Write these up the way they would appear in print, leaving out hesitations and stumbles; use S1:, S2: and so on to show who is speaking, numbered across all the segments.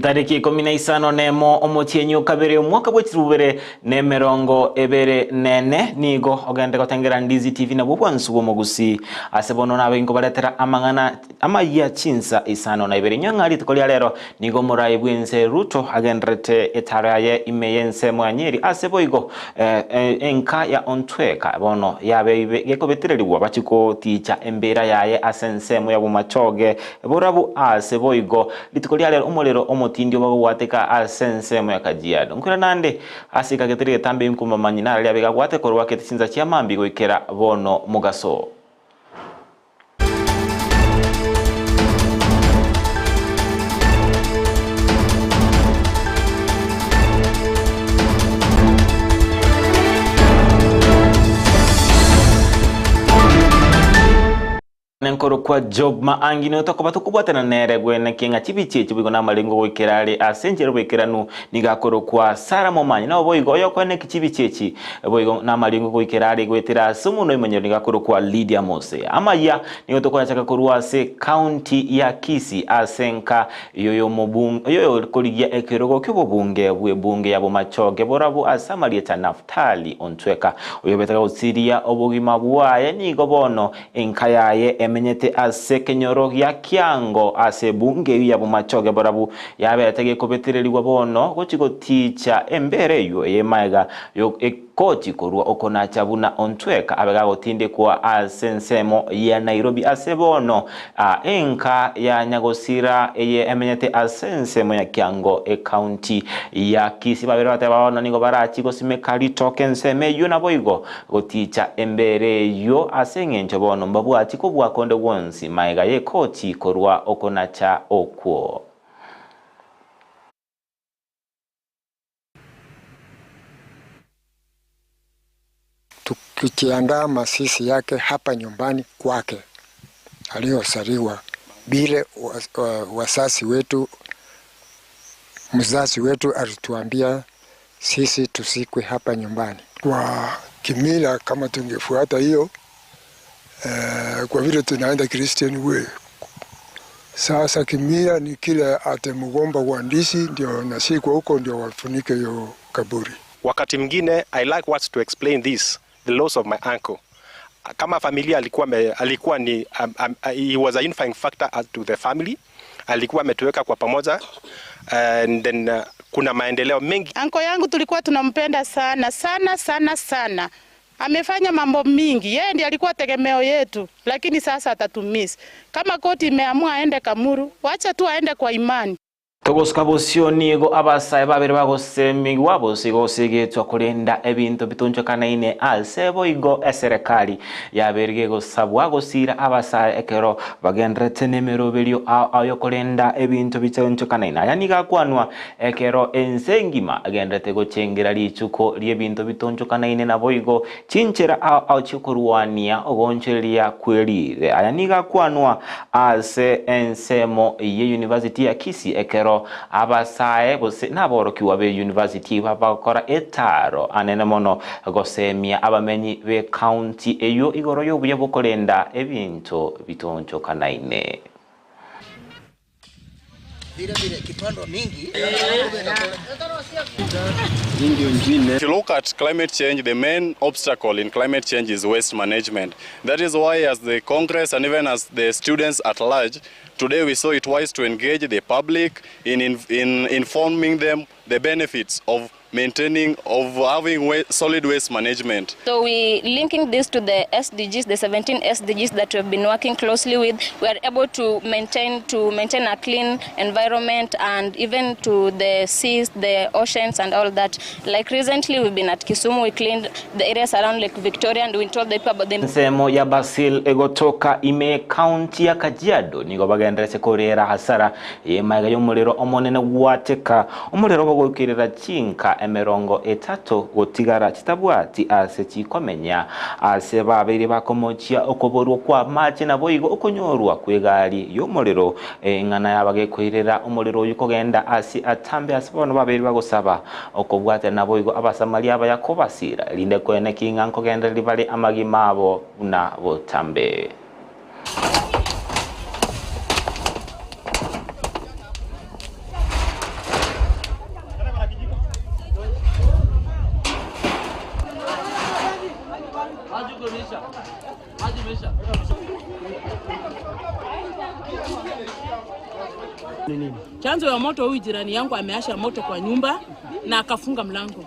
S1: Chitariki ikomi na isano nemo omotienyi o kabere omwaka bwe chilifu bibere na emerongo ebere nene nigo ogende gotengera Ndizi TV nabwo obwansu bw'omogusii ase bono nabe inkobaretera amang'ana amayia chinsa isano na ibere. Inywe ng'a rituko ria rero nigo omorai bw'ense Ruto agendererete etaro yaye ime y'ensemo ya Nyeri ase boigo enka ya Ontweka bono yabeire gekobetererigwa bachie goticha embera yaye ase ensemo ya Bomachoge Borabu ase boigo rituko ria rero omorero omotindi obagogwateka ase ensemo ya Kajiado. Nkwera nande ase ekageteri getambe inkomomanyi nararia abe gagwate korwa kete chinsa chia mambia goikera bono mogaso. Nkorokwa Job Maangi nigo tokoba tokobwatana nere gweneki ng'a chibichi echi boigo namarengo goikera are ase enchera y'oboikeranu nigo akorokwa Sara Momanyi nabo boigo oyokoeneki chibichi echi boigo namarengo goikera are goetera ase omonwa oimanyero nigo akorokwa Lydia Mose. Amayia nigo tokoyachaka korwa ase county ya Kisii ase enka yoyokorigia ekerogo ki'obobunge bw'ebunge ya Bomachoge Borabu ase amarieta Naftali Ontweka oyobete gosiria obogima bwaye nigo bono Enka yaye emenyete ase ekenyoro gia Kiango ase ebunge eyio ya Bomachoge Borabu yabete gekobetererigwa bono gochia goticha embera eyio ey'emaega y'ekoti korwa okonacha buna Ontweka abe gagotindekwa ase ensemo ya Nairobi ase bono enka ya Nyagosira eye emenyete ase ensemo ya Kiango ecounty ya Kisii babere bateba bono nigo barachie gosimeka ritoke ensemo eyio naboigo Goticha embera eyio ase engencho bono mbabwati kobua konde gwonsi magega y'ekoti korwa okonacha okwo.
S2: Tukiandaa mazishi yake hapa nyumbani kwake aliyozaliwa vile wazazi wetu, mzazi wetu alituambia sisi tuzikwe hapa nyumbani.
S3: Kwa kimila kama tungefuata hiyo eh, kwa vile tunaenda Christian way. Sasa kimila ni kile ate mgomba wa ndizi ndio nasikwa huko ndio wafunike hiyo kaburi.
S4: Wakati mwingine I like words to explain this the loss of my uncle. Kama familia alikuwa, me, alikuwa ni um, um, he was a unifying factor to the family. Alikuwa ametuweka kwa pamoja and then uh, kuna maendeleo mengi.
S5: Anko yangu tulikuwa tunampenda sana sana sana sana. Amefanya mambo mingi, yeye ndiye alikuwa tegemeo yetu, lakini sasa atatumiss. Kama koti imeamua aende Kamuru, wacha tu aende kwa imani.
S1: Togosuka bosio nigo abasae babere bagosemigwa bose gosegetwa korenda ebinto bitonchokanaine ase boigo eserekari yabeire gegosabwa gosira abasae ekero bagenderete nemeroberio ao ao yokorenda ebinto bitonchokanaine. Aya nigo akwanwa ekero ense engima egenderete gochengera rituko ri'ebinto bitonchokanaine naboigo chinchera ao ao chi'okorwania ogoonchoreria kw'erire. Aya nigo akwanwa ase ensemo y'eyunivasiti ya Kisii ekero abasae gose naborokigwa b'eyunivasiti bagokora etaaro anene mono gosemia abamenyi b'ecounty eyio igoro y'obuya bw'okorenda ebinto bitonchokanaine.
S6: If you look at climate change, the main obstacle in climate change is waste management. That is why as the Congress and even as the students at large, today we saw it wise to engage the public in, in, in informing them the benefits of maintaining of having wa solid waste management.
S7: So we linking this to the SDGs, the 17 SDGs that we've been working closely with. We are able to maintain to maintain a clean environment and even to the seas, the oceans and all that. Like recently we've been at Kisumu, we cleaned the areas around Lake Victoria and we told the people about the
S1: Ensemo ya Basil egotoka ime ekaunti ya Kajiado nigo bagenderete korera hasara Eye magega y'omorero omonene gwateka, omorero bogoikerera chinka emerongo etato gotigara chitabwati ase chikomenya, ase babeire bakomochia okoborwa kw'amache naboigo okonyorwa kw'egari y'omorero eng'ana yabagekoirera omorero oyio kogenda ase atambe ase bono babeire bagosaba okobwatana naboigo Abasamaria abaya kobasira, erinde koeneki ng'a nkogendereria bare amagima abo buna botambe.
S8: Chanzo ya moto, huyu jirani yangu ameasha moto kwa nyumba na akafunga mlango,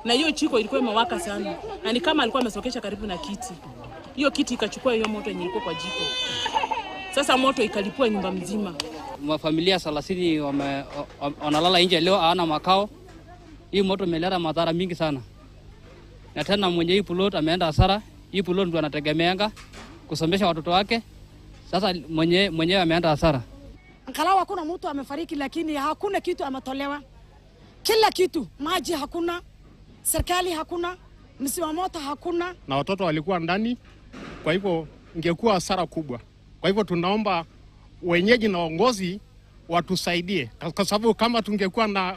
S8: na hiyo jiko ilikuwa imewaka sana, na ni kama alikuwa amesokesha karibu na kiti. Hiyo kiti ikachukua hiyo moto yenye ilikuwa kwa jiko. Sasa moto ikalipua nyumba mzima.
S9: Mafamilia 30 wanalala nje leo, hawana makao. Hii moto imeleta madhara mingi sana, na tena mwenye hii plot ameenda hasara. Hii plot ndio anategemeanga kusomesha watoto wake, sasa mwenyewe ameenda hasara.
S10: Angalau hakuna mtu amefariki, lakini hakuna kitu ametolewa. Kila kitu, maji hakuna, serikali hakuna, msiwa moto hakuna.
S11: Na watoto walikuwa ndani, kwa hivyo ingekuwa hasara kubwa. Kwa hivyo tunaomba wenyeji na waongozi watusaidie, kwa sababu kama tungekuwa na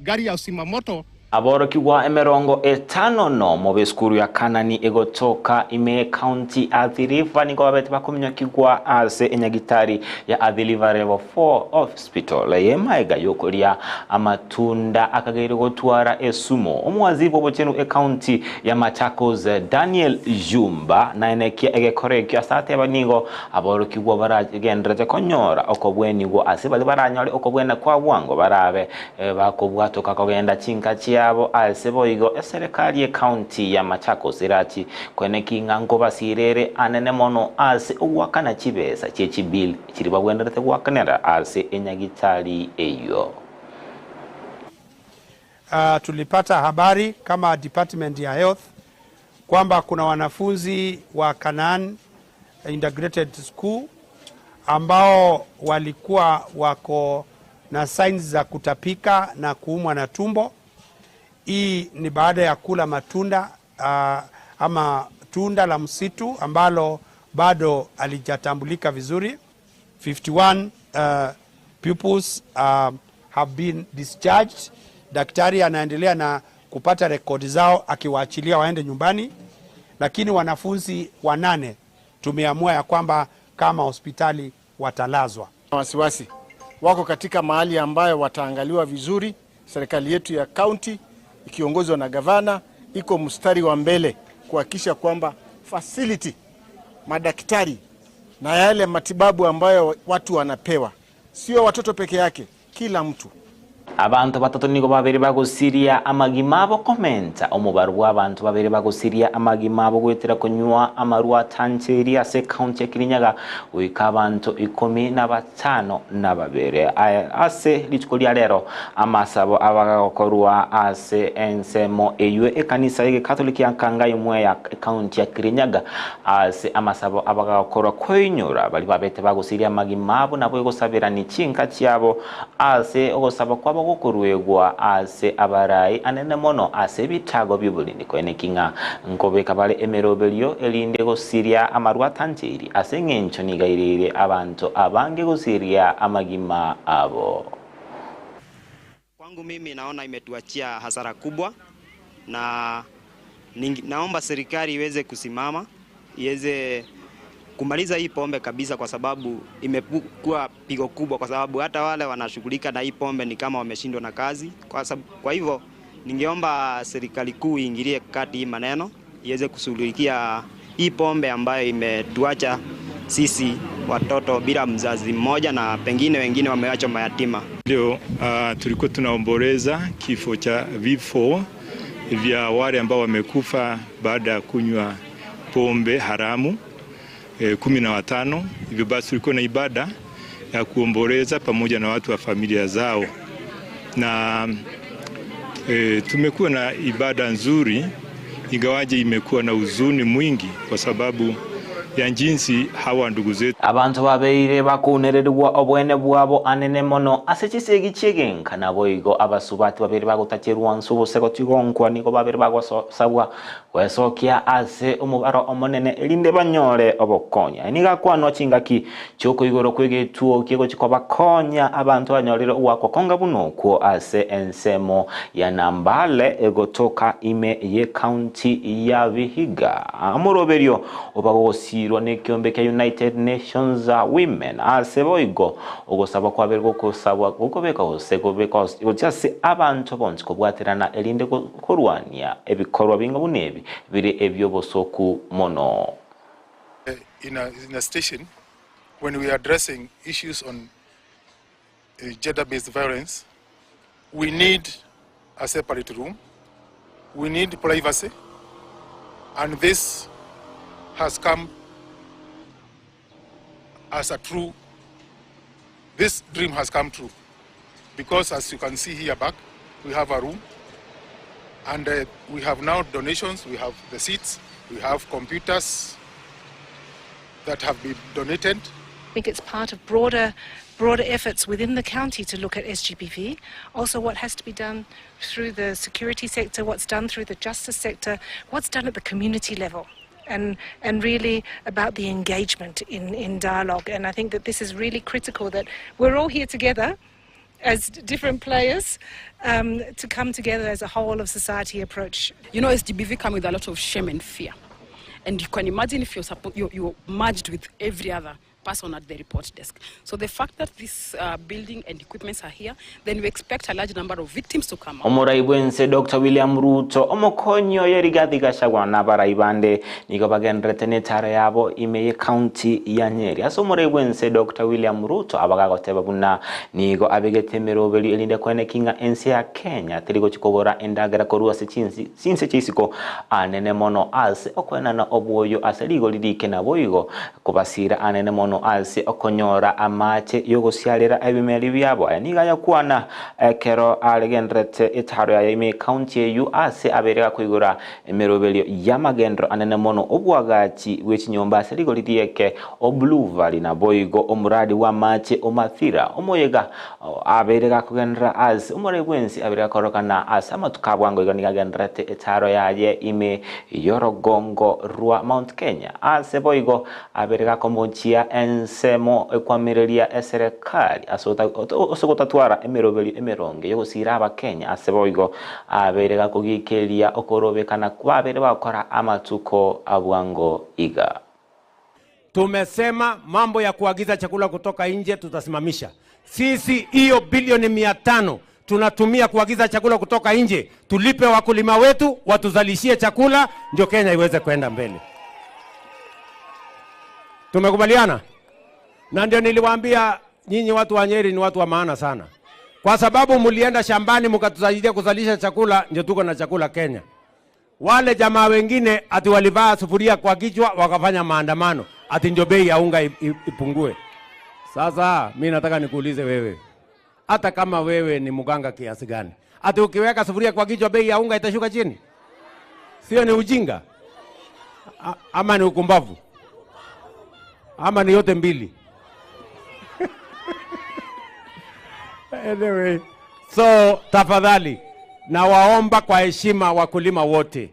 S11: gari ya zimamoto.
S1: Aborokigwa 51 b'esukuru ya Kanani egotoka ime county Athi River nigo babete bakominyokigwa ase enyagitari ya Athi River Level 4 Hospital yemaega yokoria amatunda akageire gotwara esumo. Omwaziri bw'obochenu ecounty ya Machakos Daniel Jumba naenekia egekoro ekio asateba nigo aborokigwa baragenderete konyora okobwenigwa ase bari baranyore okobwena kwa bwango barabe bakobwatoka kogenda chinka chiabo ase boigo eserikali ecounty ya Machakos irachi kwenekinga nkobasirere anene mono ase ogwakana chibesa chiechibill chiri babwenderete gwakanera ase enyagitari eyo.
S12: Tulipata habari kama Department ya Health kwamba kuna wanafunzi wa Canaan Integrated School ambao walikuwa wako na signs za kutapika na kuumwa na tumbo. Hii ni baada ya kula matunda ama tunda la msitu ambalo bado halijatambulika vizuri. 51 pupils have been discharged. Daktari anaendelea na kupata rekodi zao akiwaachilia waende nyumbani, lakini wanafunzi 8 tumeamua ya kwamba kama hospitali watalazwa.
S13: Wasiwasi wako katika mahali ambayo wataangaliwa vizuri. Serikali yetu ya county ikiongozwa na gavana iko mstari wa mbele kuhakikisha kwamba facility, madaktari na yale matibabu ambayo watu wanapewa, sio watoto peke yake, kila mtu.
S1: Abantu batatu nigo babere bagusiria amagima abo komenta omubaro bwa abantu babere bagusiria amagima abo gwetera kunywa amarwa tancheri ase county ya Kirinyaga goika abantu 15 na babere ase rituko ria rero amasabo abagakorwa ase ensemo eywe ekanisa ye Catholic ya Kangai mwe ya county ya Kirinyaga ase amasabo abagakorwa koinyora bali babete bagusiria amagima abo nabo egosabira ni chinka chiabo ase ogosaba kwabo gokorwegwa ase abarai anene mono ase ebitago by'obulindi koenekinga nkobeka bale emeroberio erinde gosiria amarwa tancheri ase eng'encho nigairire abanto abange gosiria amagima abo.
S14: Kwangu mimi naona imetuachia hasara kubwa, na naomba serikali iweze kusimama, iweze kumaliza hii pombe kabisa, kwa sababu imekuwa pigo kubwa, kwa sababu hata wale wanashughulika na hii pombe ni kama wameshindwa na kazi. Kwa hivyo ningeomba serikali kuu iingilie kati hii maneno, iweze kushughulikia hii pombe ambayo imetuacha sisi watoto bila mzazi mmoja na pengine wengine wameachwa mayatima.
S15: Leo tulikuwa tunaomboleza kifo cha vifo vya wale ambao wamekufa baada ya kunywa pombe haramu 15. Hivyo basi tulikuwa na ibada ya kuomboleza pamoja na watu wa familia zao, na tumekuwa na ibada nzuri, ingawaje imekuwa na huzuni mwingi kwa sababu ya jinsi hawa ndugu zetu.
S1: Abantu babeire bakunererwa obwene bwabo anene mono ase chisegi chiegenka nabo igo abasubati babere bagotacherwa nsu gotigonkwa nigo babere bagosabwa gwesokia ase omubaro omonene erinde banyore obokonya. Nigakwanwa chingaki chiokoigoro kwegetuo kiegochikobakonya abantu banyorire owakwa buno okwo ase ensemo ya Nambale egotoka ime ye county ya Vihiga. Amoroberio obagosirwa n'ekiombe kia United Nations Women ase boigo ogosaba kwabere gokosabwa gokobeka gose kobeka gochase abantu bonsi kobwaterana erinde korwania ebikorwa binga bunebi biri ebyobosoku mono.
S16: In a station, when we are addressing issues on gender-based violence, we need a separate room, we need privacy, and this has come as a true, this dream has come true. Because as you can see here back, we have a room, and uh, we have now donations, we have the seats, we have computers that have been donated.
S17: I think it's part of broader, broader efforts within the county to look at SGBV. Also, what has to be done through the security sector, what's done through the justice sector, what's done at the community level. And, and really about the engagement in, in dialogue. And I think that this is really critical that we're all here together as different players um, to come together as a whole of society approach.
S8: You know, SGBV come with a lot of shame and fear. And you can imagine if you're, suppo- you're, you're merged with every other person at the report desk. So the fact that this uh, building and equipments are here, then we expect a large number of victims to come out.
S1: Omorai bw'ense Doctor William Ruto, omokonyi oye Rigathi Gachagua na abarai bande nigo bagendererete netaro yabo ime y'ecounty ya Nyeri. Ase omorai bw'ense Doctor William Ruto abagagoteba buna nigo abegete emeroberio erinde koeneki ng'a ense ya Kenya teri gochi kogora endagera korwa ase chinse chia isiko anene mono ase okoenana obwoyo ase rigori rike naboigo Kobasiira anene mono ase okonyora amaache y'ogosiarera ebimeri biabo. Aya nigo ayakwana ekero aregenderete etaaro yaye ime y'ekaunti eyio ase abeire gakoigora emeroberio y'amagenderero anene mono, oboagachi bwe chinyomba ase rigori ri'eke o Blue Valley naboigo omoradi bw'amaache o Mathira. Omoyega abeire gakogenderera ase omorai bwensi abeire gakorokana ase amatuko a bwango igo nigo agendererete etaaro yaye ime y'orogongo rwa Mount Kenya. Ase boigo abere gakomochia ensemo ekwamireria eserekari ase gotatwara emeroberio emeronge y'ogosiira Abakenya. Ase boigo abeire gakogikeria okorobekana kwabere bagokora amatuko a bwango iga.
S18: Tumesema mambo ya kuagiza chakula kutoka nje tutasimamisha. Sisi hiyo bilioni 500 tunatumia kuagiza chakula kutoka nje, tulipe wakulima wetu watuzalishie chakula, ndio Kenya iweze kwenda mbele. Tumekubaliana? Na ndio niliwaambia nyinyi watu wa Nyeri ni watu wa maana sana, kwa sababu mlienda shambani mkatusaidia kuzalisha chakula, ndio tuko na chakula Kenya. Wale jamaa wengine ati walivaa sufuria kwa kichwa wakafanya maandamano ati ndio bei ya unga ipungue. Sasa mi nataka nikuulize wewe, hata kama wewe ni mganga kiasi gani, ati ukiweka sufuria kwa kichwa bei ya unga itashuka chini? Sio ni ujinga ama ni ukumbavu ama ni yote mbili? Anyway, so tafadhali nawaomba kwa heshima wakulima wote,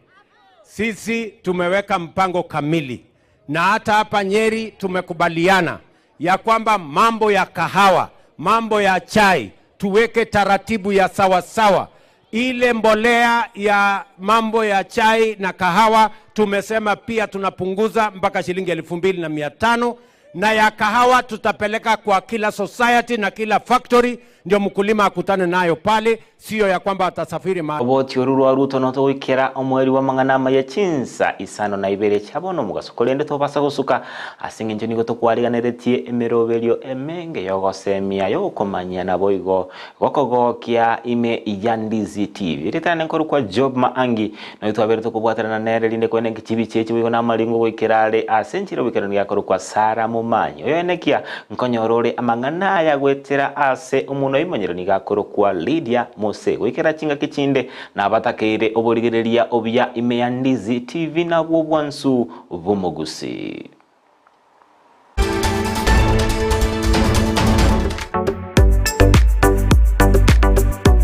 S18: sisi tumeweka mpango kamili, na hata hapa Nyeri tumekubaliana ya kwamba mambo ya kahawa, mambo ya chai tuweke taratibu ya sawasawa sawa. Ile mbolea ya mambo ya chai na kahawa tumesema pia tunapunguza mpaka shilingi 2,500 na ya kahawa tutapeleka kwa kila society na kila factory, ndio mkulima akutane nayo pale, sio ya kwamba atasafiri mahali.
S1: Oboti oru rwa Ruto notogoikera omoerio bw'amang'ana amaya chinsa isano na ibere chia bono omogaso, korende tobasa gosuka ase engencho nigo tokwariganeretie emeroberio emenge y'ogosemia, y'okomanyia naboigo gokogokia ime ya Ndizi TV. Ritane nkorokwa Job Maangi, noyo twabere tokobwaterana nere rinde koene chibicha echi boigo namaringo goikera are ase enchera oboikeranu giakorokwa Sarah Momanyi. Oyoenekia nkonyora ore amang'ana aya goetera ase omonwa oimonyerero nigo akorokwa Lydia Mose. Goikera chingaki chinde nabatakeire oborigereria obuya ime ya Ndizi TV nabwo obwansu bw'omogusii.